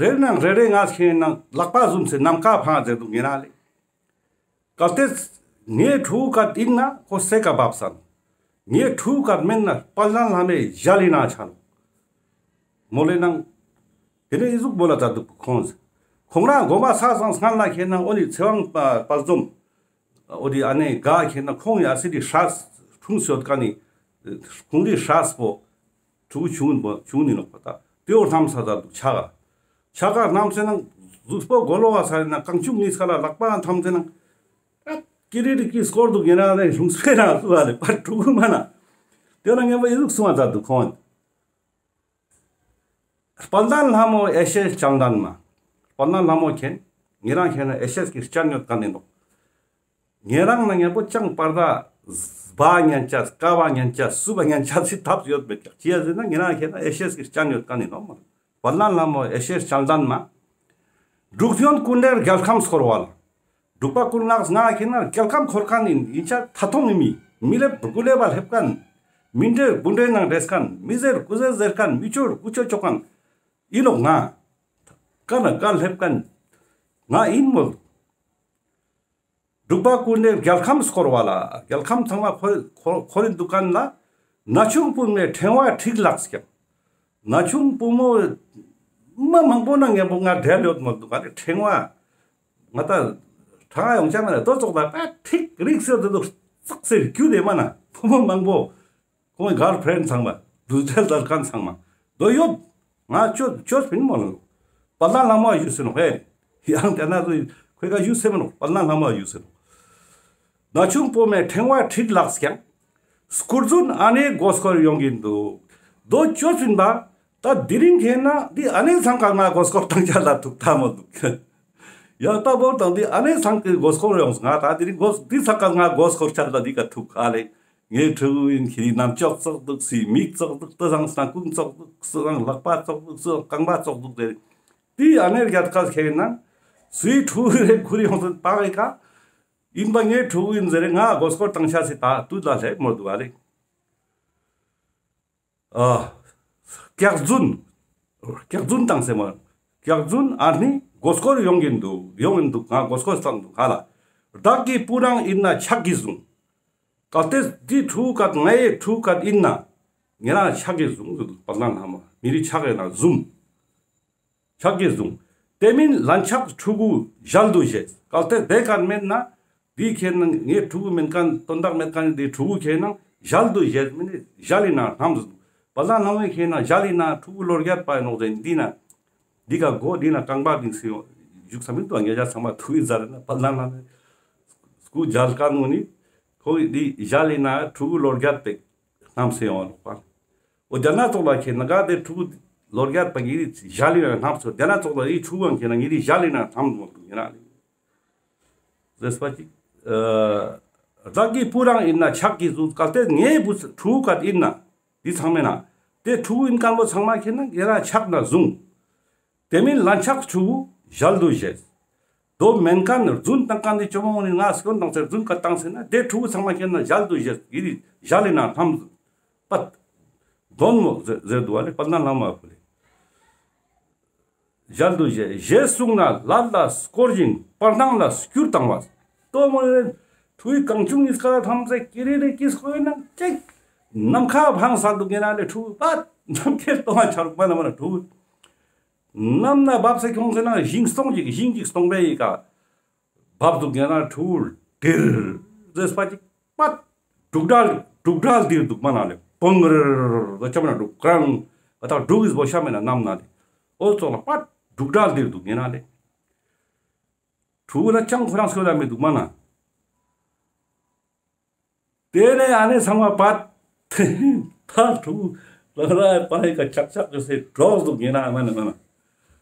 རེ་ནང་རེ་རེ་ང་ཁེན་ནང་ལག་པ་བཟུམ་སེ་ནམ་མཁའ་འཕང་ཟེར་འདུག་ཉེ་རང་ལེ། གལ་ཏེ་ངའི་ཕྲུ་གུ་ཀ་ཡིན་ན་ཁོ་སེ་ཀ་བབས་སན། ངའི་ཕྲུ་གུ་ཀ་མེན་ན་དཔལ་ལྡན་ལྷ་མོའི་ཞལ་ལི་ན་ཆ་ནོག་མོལ་ལེ་ནང་། དེ་ནས་ཨི་ཟུག་མོལ་ལ་ད་འདུག་ཁོང་། ཁོང་རང་གོ་མ་ས་སང་སྔན་ལ་ཁེན་ནང་འོ་ནི་ཚེ་དབང་དཔལ་འཛོམས། འོ་དེ་ཨ་ནེ་ག་ཁེན་ན་ཁོང་ཡ་སི་དེ་ཧྲས་འཁྲུངས་ཡོད་ཀ་ནི། ཁོང་དེ་ཧྲས་པོ། ཕྲུ་གུ་ཆུང་པོ་ཆུང་ནི་ནོག་པ་ད། དེ་འོ་ཐམ་ས་ད་འདུག་ཆ་ག་ཆ་ག་ནམ་སེ་ནང་གཟུགས་པོ་གོ་ལོ་བ་ས་ནང་གང་བྱུང་ནི་ས་ལ་ལག་པ་ཐམ་སེ་ནང་། ཀི་རི་རི་ཀི་སྐོར་འདུག་ཉེ་རང་ལེ་ལྷུང་སྤེ་ར་སུ་བ་ལེ་པ་ཕྲུ་གུ་མ་ན། དེ་ན་ངན་པ་ཨི་ཟུག་སུ་བ་ད་འདུག་ཁོང་། དཔལ་ལྡན་ལྷ་མོ་ཨེ་ཤེས་ལྕམ་ལྡན་མ། དཔལ་ལྡན་ལྷ་མོ་ཁེན། ཉེ་རང་ཁེན་ན་ཨེ་ཤེས་ཀྱི་སྤྱན་ཡོད་ཀ་ནི་ནོག་ཉེ་རང་ན་ཉམ་པོ་ཅང་པར་ད་བ་ཉན་ཆ་ཀ་བ་ཉན་ཆ་སུ་བ་ཉན་ཆ་སི་ཐབས་ཡོད་མེད་ཀྱག་ཅི་ཡ་ཟེར་ན་ཉེ་རང་ཁེན་ན་ཨེ་ཤེས་ཀྱི་སྤྱན་ཡོད་ཀ་ནི་ནོག་མ། དཔལ་ལྡན་ལྷ་མོ་ཨེ་ཤེས་ལྕམ་ལྡན་མ། འབྲུག་སྨྱོན་ཀུན་ལེགས་རྒྱལ་ཁམས་སྐོར་བ་ལ། འབྲུག་པ་ཀུན་ལེགས་ང་ཁེན་ན་རྒྱལ་ཁམས་སྐོར་ཁན་ཡིན་ཡིན་ཆ་ཐ་ཐོང་ཡིན་མི། མི་ལེབ་དགུ་ལེབ་བ་ལེབ་ཁན། མི་འདྲེ་དགུ་འདྲེ་ནང་འདྲེས་ཁན། མི་ཟེར་དགུ་ཟེར་ཟེར་ཁན། མི་ཆོར་དགུ་ཆོ་ཆོ་ཁན། ཡིན་ནོག་ང་། ཀ་ན་ཀ་ལེབ་ཁན། ང་ཡིན་མོལ། འབྲུག་པ་ཀུན་ལེགས་རྒྱལ་ཁམས་སྐོར་བ་ལ། རྒྱལ་ཁམས་ཚང་མ་ཁོ་ཁོ་ཁོ་རིན་འདུག་ཁན་ལ། ན་ཆུང་བུ་མོའི་ཕྲེང་བ་འཁྲིགས་ལགས་ཀྱང་། ན་ཆུང་བུ་མོ་མ་མང་པོ་ན་ངན་པོ་ང་འབྲེལ་ཡོད་མོལ་འདུག་ག་ལེ་ཕྲེང་བ། ང་ད་ཕྲེང་བ་ཡོང་ཆ་མེད་ན་དོ་ཙོག་ད་པ་ཁྲིག་རིག་སེ་དོ་ཙོག་སེ་རྒྱུ་དེ་མ་ན་བུ་མོ་མང་པོ། ཁོང་གི་གརལ་ཕྲེན་ཚང་མ། འདུ་འབྲེལ་དར་ཁན་ཚང་མ། དོ་ཡོད། ང་ཅོ་ཅོ་སྤིན་མོ་ལ། དཔལ་ལྡན་ལྷ་མོ་ཡུ་སེ་ནོག་ཧེ། ཡང་དེ་ན་དོ་ཁོའི་ཀ་ཡུ་སེ་མ་ནོག་དཔལ་ལྡན་ལྷ་མོ་ཡུ་སེ་ནོག་ན་ཆུང་བུ་མོའི་ཕྲེང་བ་འཁྲིགས་ལགས་ཀྱང་། སྐུ་རྫུན་ཨ་ནེ་མགོ་སྐོར་ཡོང་གིན་འདུག་དོ་ཅོ་སྤིན་པ། ད་དེ་རིང་ཁེན་ན་འདི་ཨ་ནེ་ཚང་ཀ་ང་མགོ་སྐོར་བཏང་ཆ་ལ་ཐུག་ཐ་མོ་འདུག་ཡང་ད་བོར་དང་འདི་ཨ་ནེ་ཚང་གི་མགོ་སྐོར་ཡོང་ང་ད་དེ་རིང་མགོ་འདི་ཚང་ཀ་ང་མགོ་སྐོར་ཆ་ལ་འདི་ཀ་ཐུག་ཨ་ལེ། ངའི་ཕྲུ་གུ་ཡིན་ཁྱེར་རི་རྣམ་ཅོག་ཙོག་འདུག་སི་མིག་ཙོག་འདུག་ཏི་སང་སྣ་ཁུང་ཙོག་འདུག་སི་སང་ལག་པ་ཙོག་འདུག་སི་སང་རྐང་པ་ཙོག་འདུག་ཟེར། དེ་ཨ་ནེ་རྒྱ་ཀ་ཁེན་ན་སུའི་ཕྲུ་གུ་རེ་ཁུར་ཡོང་ཟེར་པ་གི་ཀ་ཡིན་པ་ངའི་ཕྲུ་གུ་ཡིན་ཟེར་ང་མགོ་སྐོར་བཏང་ཆ་སི་ད་དུས་ལ་སླེབས་མོ་འདུག་ཨ་ལེ། ཨ། སྐྱག་རྫུན། སྐྱག་རྫུན་བཏང་སེ་མ། སྐྱག་རྫུན་ཨ་ནི་མགོ་སྐོར་ཡོང་གིན་འདུག་ཡོང་གིན་འདུག་ང་མགོ་སྐོར་བཏང་འདུག་ཧ་ལ། བདག་གི་སྤུན་རང་ཡིན་ན་ཕྱག་གིས་བཟུང་། གལ་ཏེ་འདི་ཕྲུ་གུ་ཀ་ངའི་ཕྲུ་གུ་ཀ་ཡིན་ན། ཉེ་རང་ཕྱག་གིས་བཟུང་ཟེར་འདུག་དཔལ་ལྡན་ལྷ་མོ་མི་རི་ཕྱག་ཡིན་ན་བཟུང་། ཕྱག་གིས་བཟུང་། དེ་མིན་ལན་ཆགས་ཕྲུ་གུ་ཞལ་དུ་བཞེས། གལ་ཏེ་དེ་ཀ་མེད་ན། འདི་ཁེན་ན་ངའི་ཕྲུ་གུ་མེན་ཁན་དོན་དག་མེད་ཁན་འདི་ཕྲུ་གུ་ཁེན་ན་ཞལ་དུ་བཞེས་མིན་ནི་ཞལ་ཡིན་ན་ལྷམ་ཟེར། དཔལ་ལྡན་ལྷ་མོ་ཁེན་ན་ཞལ་ཡིན་ན་ཕྲུ་གུ་ལོ་བརྒྱད་པ་ཡིན་ནོག་ཟེར་འདི་ན། འདི་ཀ་གོ་འདི་ན་རྐང་པ་འདིང་སེ་ཡོང་བཞུགས་ས་མིན་དུ་ངེ་ཅག་ཚང་མ་ཐུག་ཡིན་ཟེར་ན་དཔལ་ལྡན་ལྷ་མོ་སྐུ་མཇལ་ཁན་ནོ་ནི་ཁོ་འདི་ཞལ་ཡིན་ན་ཕྲུ་གུ་ལོ་བརྒྱད་པའི་ལྷམ་སེ་ཡོང་ནོག་པ། འོ་དེ་ན་ཙོགས་ལ་ཁེན་ན་ག་དེ་ཕྲུ་གུ་ལོ་བརྒྱད་པ་ངེ་རི་ཞལ་ཡིན་ན་ལྷམ་སོ་དེ་ན་ཙོགས་ལ་ཨི་ཕྲུ་གུ་ཁེན་ན་ངེ་རི་ཞལ་ཡིན་ན་ལྷམ་མོ་འདུག་ཡིན་ན་ལེ། ཟེར་པ་ཅིག་བདག་གི་སྤུན་རང་ཡིན་ན་ཕྱག་གིས་བཟུང་། གལ་ཏེ་ངའི་བུ་ཕྲུ་གུ་ཀ་ཡིན་ན་འདི་ཚང་མེད་ན་དེ་ཕྲུ་གུ་ཡིན་ཁན་པོ་ཚང་མ་ཁེན་ན་ཉེ་རང་ཕྱག་ན་བཟུང་། དེ་མིན་ལན་ཆགས་ཕྲུ་གུ་ཞལ་དུ་བཞེས། དོ་མེན་ཁན་རྫུན་བཏང་ཁན་ནི་ཅོ་མོ་ནི་ང་སྐྱོན་བཏང་སེ་རྫུན་ཀ་བཏང་སེ་ན་དེ་ཕྲུ་གུ་ཚང་མ་ཁེན་ན་ཞལ་དུ་བཞེས་ཡི་རི་ཞལ་ཡིན་ན་ལྷམ་པད་དོན་མོ་ཟེར་འདུག་བ་ལེ་དཔལ་ལྡན་ལྷ་མོ་ཕུ་ལེ། ཞལ་དུ་བཞེས་ཞེས་གསུངས་ན་ལྷ་ལ་བསྐོར་ཞིང་བར་སྣང་ལ་སྐྱུར་བཏང་བ། དོ་མོ་ནི་ཕྲུ་གུ་གང་བྱུང་ཡིན་ཀ་ལ་ཐམས་ཅད་ཀི་རི་རི་ཀི་སྐོར་ནང་ཅིག་ནམ་མཁའ་འཕངས་ས་འདུག་ཉེ་རང་ལེ་ཕྲུ་གུ་པད་ནམ་མཁའི་སྟོང་བ་ཆ་རུག་མ་ན་མ་ན་ཕྲུ་གུ། ནམ་ན་བབས་སེ་ཁྱོང་སེ་ན་ཞིང་སྟོང་ཅིག་ཞིང་ཅིག་སྟོང་པའི་ཡི་ག་བབས་འདུག་ཉེ་རང་ཕྲུ་གུ་ལྡིར་ཟེར་པ་ཅིག་པད་འབྲུག་སྒྲ་འབྲུག་སྒྲ་ལྡིར་འདུག་མ་ན་ལེ་པོང་རེ་རེ་ཆ་མ་ན་འབྲུག་ཀྲང་ང་ད་འབྲུག་གི་བོ་ཤ་མེད་ན་ནམ་ན་ལེ་འོ་ཙོགས་ལ་པད་འབྲུག་སྒྲ་ལྡིར་འདུག་ཉེ་རང་ལེ་ཕྲུ་གུ་ལ་ཅང་ཁོ་རང་སྐྱོ་ལ་མི་འདུག་མ་ན། དེ་ནས་ཨ་ནེ་ཚང་མ་པད་ད་ཕྲུ་གུ་རང་རང་པ་ཧེ་ཀ་ཆག་ཆག་གི་སེ་གྲོགས་འདུག་ཉེ་རང་མ་ན་མ་ན།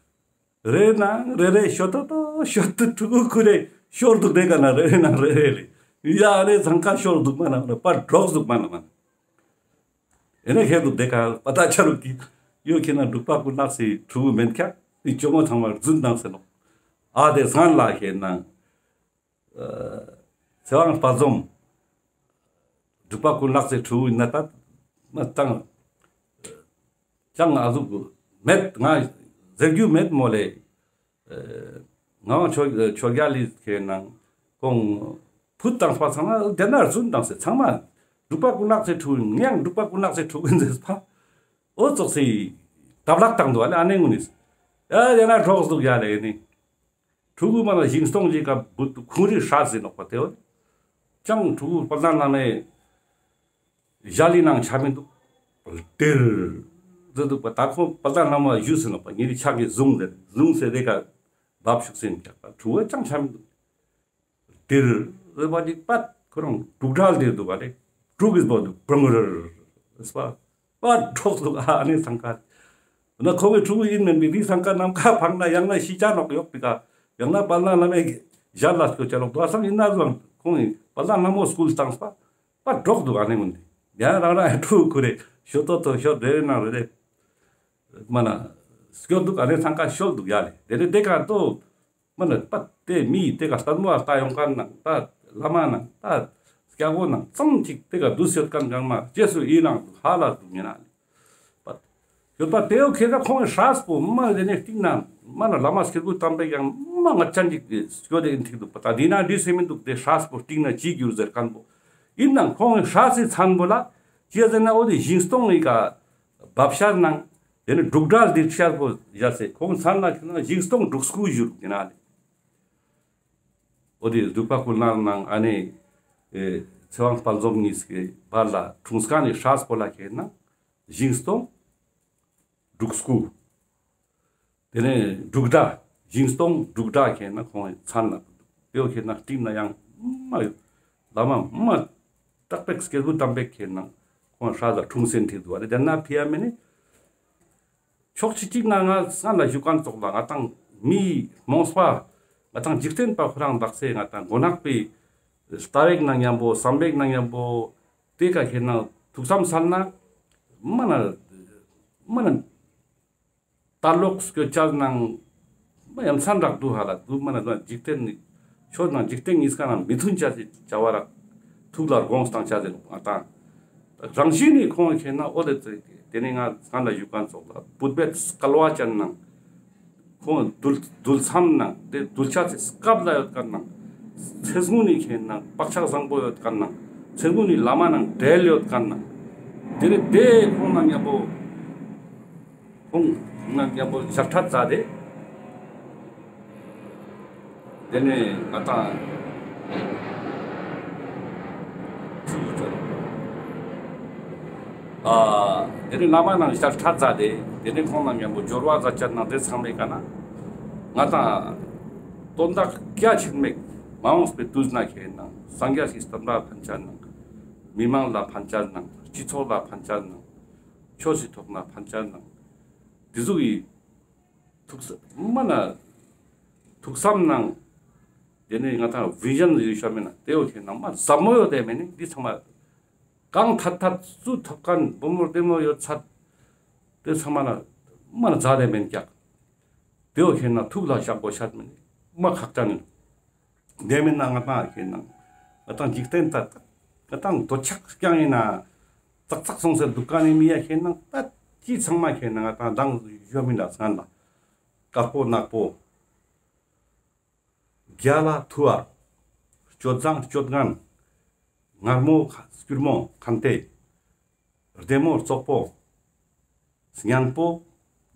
རེ་ནང་རེ་རེ་ཤོ་ཏོ་ཏོ་ཤོ་ཏོ་ཕྲུ་གུ་ཁུ་རེ་ཤོར་འདུག་དེ་ཀ་ན་རེ་རེ་ནང་རེ་རེ་ལེ་ཡ་ཨ་ནེ་ཚང་ཀ་ཤོར་འདུག་མ་ན་མ་ན་པད་གྲོགས་འདུག་མ་ན་མ་ན། ཨེ་ནེ་ཁེ་འདུག་དེ་ཀ་པ་ད་ཆ་རུག་གི་ཡོད་ཁེ་ན་འབྲུག་པ་ཀུན་ལེགས་སི་ཕྲུ་གུ་མེན་ཁ་འི་ཅོ་མོ་ཚང་མ་རྫུན་བཏང་སེ་ནོག་ཨ་དེ་སང་ལ་ཁེ་ན། ཚེ་དབང་དཔལ་འཛོམས། འབྲུག་པ་ཀུན་ལེགས་སི་ཕྲུ་གུ་ཡིན་ན་ད་མ་ཏང་ཅང་ཨ་ཟུག་མེད། ང་ཟེར་རྒྱུ་མེད་མོལ་ལེ། ཨ་ང་ཆོས་ཆོས་རྒྱལ་ལི་ཁེ་ནང་ཁོང་ཕུད་བཏང་པ་ཚང་མ་དེ་ན་རྫུན་བཏང་སེ་ཚང་མ་འབྲུག་པ་ཀུན་ལེགས་སི་ཕྲུ་གུ་ཡིན། ངའང་འབྲུག་པ་ཀུན་ལེགས་སི་ཕྲུ་གུ་ཡིན་ཟེར་པ། འོ་ཙོགས་སི་དབ་ལག་བཏང་འདུག་ཨ་ལེ་ཨ་ནེ་ངུ་ནིས། ཡ་དེ་ན་གྲོགས་འདུག་ཡ་ལེ་ནི། ཕྲུ་གུ་མ་ན་ཞིང་སྟོང་ཅིག་ག་བུད་དུ་ཁུང་རི་ཧྲ་ཟིན་ནོག་པ་དེ་བོ། ཅང་ཕྲུ་གུ་དཔལ་ལྡན་བླ་མའི་ཞལ་ལི་ནང་ཆ་མི་འདུག་ལྟིར་ཟེར་འདུག་པ། ད་ཁོ་དཔལ་ལྡན་བླ་མ་ཞུས་ཟིན་ནོག་པ། ཉེ་རི་ཕྱག་གི་བཟུང་ཟེར་བཟུང་ཟེར་དེ་ག་བབ་ཤུགས་ཟིན་ཀྱག་པ། ཕྲུ་གུ་ཅང་ཆ་མི་འདུག་ལྟིར་ཟེར་བ་ཅིག་པ་ཁོ་རང་འབྲུག་སྒྲ་ལྟིར་འདུག་ག་ལེ། འབྲུག་གི་བོ་འདུག་པྲང་རར་ཟེར་བ། པ་གྲོགས་འདུག་ཨ་ནི་སང་ཀ། ན་ཁོང་གི་ཕྲུ་གུ་ཡིན་མིན་པའི་དེའི་སང་ཀ་ནམ་མཁའ་འཕངས་ན་ཡང་ན་ཤི་ཆ་ནོག་ཡོག་པི་ཀ། ཡང་ན་དཔལ་ལྡན་བླ་མའི་ཞལ་ལ་སྐྱོད་ཆ་ནོག་དུ་ཨ་སང་ཡིན་ན་ཟོང་ཁོང་གི་དཔལ་ལྡན་ལྷ་མོ་སྐུལ་བཏང་སྤ། པ་གྲོགས་འདུག་ཨ་ནི་མིན་ཡང་རང་རང་ཕྲུ་གུ་རེ་ཤོ་ཏོ་ཏོ་ཤོ་རེ་རེ་ནང་རེ་རེ། མ་ན་སྐྱོད་འདུག་ཨ་ནི་སང་ཀ་ཤོལ་འདུག་ཡ་ལེ། དེ་ནི་དེ་ཀ་ཏོ། མ་ན་པ་དེ་མི་དེ་ཀ་ལྟད་མོ་ལྟ་ཡོང་མཁན་ནང་ད་བླ་མ་ནང་ད་སྐྱ་བོ་ནང་ཙམ་ཅིག་དེ་ཀ་འདུས་ཡོད་མཁན་གང་མ་རྗེས་སུ་ཡི་རང་དུ་ཧ་ལ་དུ་ཉེ་ན་པ་ཡོད་པ། དེའོ་ཁེ་ད་ཁོང་གི་སྲས་པོ་མ་དེ་ནས་སྟིང་ན་མ་ན་བླ་མ་སྐྱེས་བུ་དམ་པས་ཀྱང་མ་ང་ཅན་ཅིག་སྐྱོ་དེ་ཨིན་ཐིག་འདུག་པ། ད་འདི་ན་འདི་སེ་མི་འདུག་དེ་སྲས་པོ་སྟིང་ན་ཅི་གྱུར་ཟེར་མཁན་པོ་ཡིན་ནང་ཁོང་གི་སྲས་སི་མཚན་པོ་ལ་ཅི་ཟེར་ན་འོ་དེ་ཞིང་སྟོང་ངི་ཀ་བབ་ཤར་ནང་། དེ་ནི་འབྲུག་སྒྲ་ལྡིར་ཤར་པོ་བཞག་སེ་ཁོང་མཚན་ལ་ཁྱོད་ན་ཞིང་སྟོང་འབྲུག་སྐུ་བཞུགས་ཡིན་ན་ལེ། འོ་དེ་འབྲུག་པ་ཀུན་ལེགས་ནང་ཨ་ནེ་ཨེ་ཚེ་དབང་དཔལ་འཛོམས་གཉིས་ཀྱི་བར་ལ་འཁྲུངས་མཁན་ནི་སྲས་པོ་ལ་ཁྱེད་ན་ཞིང་སྟོང་འབྲུག་སྐུ། དེ་ནས་འབྲུག་སྒྲ། ཞིང་སྟོང་འབྲུག་སྒྲ་ཁྱེད་ན་ཁོང་མཚན་ལ་དེའོ་ཁྱེད་ན་སྟིང་ན་ཡང་མ་ཡོད། བླ་མ་མ་བརྟག་པའི་སྐྱེས་བུ་དམ་པའི་ཁྱེད་ན་ཁོང་སྲས་ལ་འཁྲུངས་སེ་ཐིག་འདུག་བ་རེད། དེ་ན་ཕི་ཡ་མེ་ནི། ཕྱོགས་གཅིག་ན་ང་སྔ་ལ་བཞུགས་མཁན་ཙོགས་ལ་ང་དང་མི་རྨོངས་པ། ང་དང་འཇིག་རྟེན་པ་ཁོ་རང་བདག་སེ་ང་དང་མགོ་ནག་པའི་ལྟ་བའི་ནང་མཉམ་པོ་བསམ་པའི་ནང་མཉམ་པོ་དེ་ཀ་ཁྱེད་ན་ཐུགས་བསམ་སལ་ན་མ་ན་མ་ན། ལྟ་ལོག་སྐྱོད་ཆ་ནང་མ་ཡ་མཚན་རག་འདུག་ཧ་ལ་འདུག་མ་ན་འཇིག་རྟེན་ནི་ཆོས་ནང་འཇིག་རྟེན་གཉིས་ཀ་ནང་མི་མཐུན་ཆ་ཟེར་བྱ་བ་རག་ཐུགས་ལ་དགོངས་བཏང་ཆ་ཟེར་ང་དང་། རང་བཞིན་ནི་ཁོང་ཁྱེད་ན་ཨོ་ལེ་ཙེ་དེ་ནི་ང་སྔ་ལ་བཞུགས་མཁན་ཙོགས་ལ་བུད་མེད་སྐལ་བ་ཅན་ནང་ཁོང་འདུལ་འདུལ་མཚམས་ནང་དེ་འདུལ་ཆ་ཚེ་སྐབས་ལ་ཡོད་མཁན་ནང་ཚེ་སྔོན་ནི་ཁྱེད་ན་བག་ཆགས་བཟང་པོ་ཡོད་མཁན་ནང་ཚེ་སྔོན་ནི་བླ་མ་ནང་འབྲེལ་ཡོད་མཁན་ནང་དེ་ནི་དེ་ཁོང་ནང་མཉམ་པོ། ཁོང་ང་མཉམ་པོ་ཞབས་ཁྲ་མཛད་དེ། དེ་ནས་ང་དང་། ཨ། དེ་ནས་བླ་མ་ནང་ཞབས་ཁྲ་མཛད་དེ། དེ་ནས་ཁོང་ང་མཉམ་པོ་སྦྱོར་བ་མཛད་ཅན་ནང་དེ་ཚང་མའི་ཀ་ན། ང་དང་། དོན་དག་རྒྱ་ཆེན་མེད། མ་འོངས་པའི་དུས་ན་ཁྱེད་ནང་སངས་རྒྱས་ཀྱི་བསྟན་པ་ཕན་ཆད་ནང་། མི་མང་ལ་ཕན་ཆད་ནང་། སྤྱི་ཚོགས་ལ་ཕན་ཆད་ནང་། ཆོས་སི་ཐོག་ན་ཕན་ཆད་ནང་། དེ་ཟུག་གི་ཐུགས་མ་ན་ཐུགས་བསམ་ནང་དེ་ནས་ང་དང་བི་ཞན་ཡོད་ཤ་མེད་ན་དེ་འོ་ཁྱེད་ནང་མ་ཟབ་མོ་ཡོད་དེ་མེད་ནི་འདི་ཚང་མ་གང་ཐད་ཐད་སུ་ཐོབ་མཁན་བུ་མོ་བདེ་མོ་ཡོད་ཚད་དེ་ཚང་མ་ན་མ་ན་མཛད་དེ་མེད་ཀྱག་དེ་འོ་ཁྱེད་ནང་ཐུགས་ལ་བཞག་དགོས་ཤ་མེད་ནི་མ་ཁག་ཅན་ནི། དེ་མིན་ན་ང་དང་ཁྱེད་ནང་ང་དང་འཇིག་རྟེན་ད་ང་དང་འདོད་ཆགས་རྐྱང་ཡིན་ན་ཙག་ཙག་སོང་ཟེར་འདུག་ག་ནི་མི་ཡ་ཁྱེད་ནང་ད་ཅི་ཚང་མ་ཁྱེད་ནང་ང་དང་མདང་ཞུ་མི་ལ་སྔན་ལ་དཀར་པོ་ནག་པོ་རྒྱ་ལ་ཐུ་བ་སྤྱོད་བཟང་སྤྱོད་ངན་མངར་མོ་སྐྱུར་མོ་ཁན་ཏེ། བདེ་མོ་བཙོག་པོ། སྙན་པོ།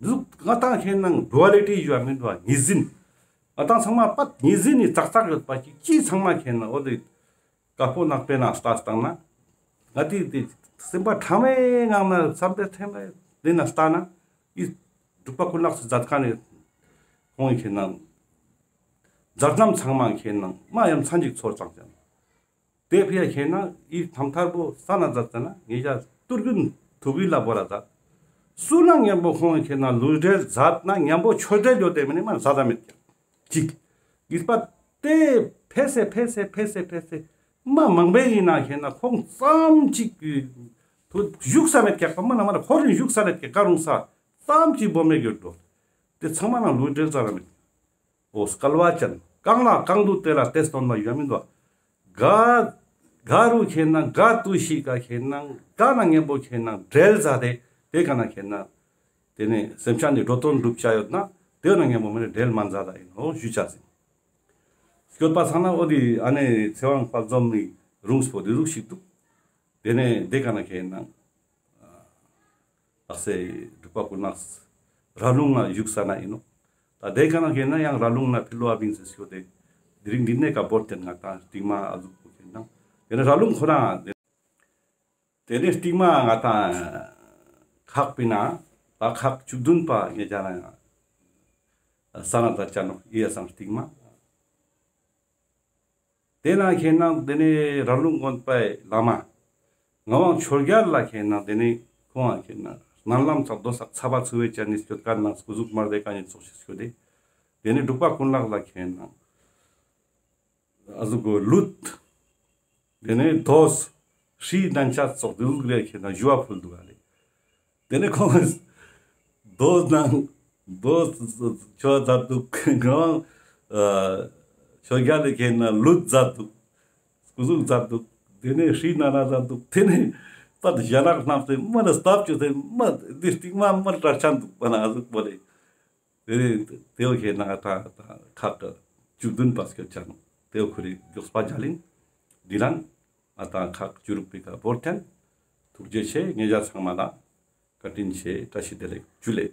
འདུག་ང་དང་ཁྱེད་ནང་ཌུ་ཨ་ལི་ཊི་ཡོད་མིན་པ་གཉིས་འཛིན། ང་དང་ཚང་མ་པད་གཉིས་འཛིན་ནི་ཙག་ཙག་ཡོད་པ་ཅིག་ཅི་ཚང་མ་ཁྱེད་ནང་འོ་དེ་དཀར་པོ་ནག་པོའི་ནང་ལྟ་བཏང་ན། ང་དེ་དེ་སེམས་པ་ཕྲ་མའི་ངང་ན་བསམ་པའི་ཐེམ་པའི་དེ་ན་ལྟ་ན་ཨི་འབྲུག་པ་ཀུན་ལེགས་སི་མཛད་མཁན་ནི་ཁོང་ཁྱེད་ནང་མཛད་རྣམ་ཚང་མ་ཁྱེད་ནང་མ་ཡ་མཚན་ཅིག་ཚོར་ཙང་ཀྱང་། དེ་ཕི་ཡ་ཁྱེད་ན་ཨི་ཐམ་ཐར་པོ་ས་ན་མཛད་ཙ་ན་ངེད་ཅག་ཏུར་གུན་ཐུག་གི་ལ་བོ་ར་མཛད། སུ་ན་མཉམ་པོ་ཁོང་ཁྱེད་ན་ལུས་འབྲེལ་མཛད་ན་མཉམ་པོ་ཆོས་འབྲེལ་ཡོད་དེ་མིན་ནི་མ་མཛད་ད་མེད་ཀྱག་ཅིག་ཨིས་པ་དེ་ཕེ་སེ་ཕེ་སེ་ཕེ་སེ་ཕེ་སེ་མ་མང་པོའི་ཡིན་ན་ཁྱེད་ན་ཁོང་ཙམ་ཅིག་གི་ཐུག་བཞུགས་ས་མེད་ཀྱག་པ་མ་ན་མ་ན་ཁོ་རིན་བཞུགས་ས་མེད་ཀྱག་ཀ་རུང་ས་ཙམ་ཅིག་བོ་མེད་གྱུར་འགྲོ། དེ་ཚང་མ་ན་ལུས་འབྲེལ་ཙ་ན་མེད། འོ་སྐལ་བ་ཅན། གང་ལ་གང་འདུལ་དེ་ལ་དེ་སྟོན་པ་ཡོད་མིན་པ། ག་ ག་རུ་ཁེ་ན་ག་ཏུས་ཤིག་ག་ཁེ་ན་ག་ན་ཉམ་པོ་ཁེ་ན་འབྲེལ་ཟ་དེ་དེ་ག་ན་ཁེ་ན་དེ་ནེ་སེམས་ཅན་ནི་འགྲོ་དོན་སྒྲུབ་ཅ་ཡོད་ན་དེ་ན་ཉམ་པོ་མེ་ནེ་འབྲེལ་མན་ཟ་ད་ཨིན་ནོག་ཞུ་ཅ་ཟིན། སྐྱོད་པ་ཚང་ན་འོ་དེ་ཨ་ནེ་ཚེ་དབང་དཔལ་འཛོམས་ནི་རུང་སྤོ་དེ་རུ་ཞིག་འདུག། དེ་ནེ་དེ་ག་ན་ཁེ་ན་ལགས་སེ་འབྲུག་པ་ཀུན་ལེགས་ར་ལུང་ང་བཞུགས་ས་ན་ཨིན་ནོག། ད་དེ་ག་ན་ཁེ་ན་ཡང་ར་ལུང་ན་ཕི་ལོ་ཨ་བིང་སེ་སྐྱོད་དེ་དེ་རིང་འདི་ནེ་ཀ་བོར་ཏེ་ང་ཏང་སྟིང་མ་ཨ་ཟུག་པོ་ཁེ་ན་དེ་ནེ་ར་ལུང་ཁོ་རང་དེ་ནེ་སྟིང་མ་ང་ཏང་ཁག་པི་ན་ད་ཁག་བཅུ་བདུན་པ་ངེ་ཅ་ན་ས་ན་ད་ཅ་ནོག་ཨི་ཡ་སང་སྟིང་མ། དེ་ན་ཁེ་ན་དེ་ནེ་ར་ལུང་དགོན་པའི་བླ་མ་ངག་དབང་ཆོས་རྒྱལ་ལ་ཁེ་ན་དེ་ནེ་ཁོང་ཁེ་ན་སྨོན་ལམ་ཚག་དོ་སག་ཚ་བ་ཚུ་བེ་ཅན་ནི་སྐྱོད་ཀ་ན་སྐུ་གཟུགས་མར་དེ་ཀ་ནི་ཚོགས་ཤིག་སྐྱོད་དེ་དེ་ནེ་འབྲུག་པ་ཀུན་ལེགས་ལ་ཁེ་ན་ཨ་ཟུག་གོ་ལུད་དེ་ནེ་དོས་ཧྲི་དན་ཆ་ཚོགས་དེ་ཟུག་རེ་ཁེ་ན་ཞུ་བ་ཕུལ་འདུག་ག་ལེ། དེ་ནེ་ཁོང་དོས་ནང་དོས་ཆོས་མཛད་འདུག། ཁོང་ཆོས་རྒྱལ་ལ་ཁེ་ན་ལུད་མཛད་འདུག། སྐུ་གཟུགས་མཛད་འདུག། དེ་ནེ་ཧྲི་ན་ན་མཛད་འདུག། དེ་ནེ་པད་ཞལ་ནག་སྣམས་ཏེ་མ་ན་སྟབས་བཅོས་ཏེ་མ་དེ་སྟིང་མ་མ་དྲག་ཅན་འདུག་པ་ན་ཨ་ཟུག་པོ་ལེ། དེ་ནེ་དེ་བོ་ཁེ་ན་ད་ད་ཁག་བཅུ་བདུན་པ་སྐྱོད་ཅ་ནོག། དེ་བོ་ཁོ་རེ་མགྱོགས་པ་ཇ་ལིན་འདི་ལན་ཨ་ད་ཁག་བཅུ་དྲུག་པའི་ཀ་བོར་ཏེན་ཐུགས་རྗེ་ཆེ། ཉེ་ཞ་ཚང་མ་ལ་བཀའ་དྲིན་ཆེ། བཀྲ་ཤིས་བདེ་ལེགས། ཇུ་ལེ།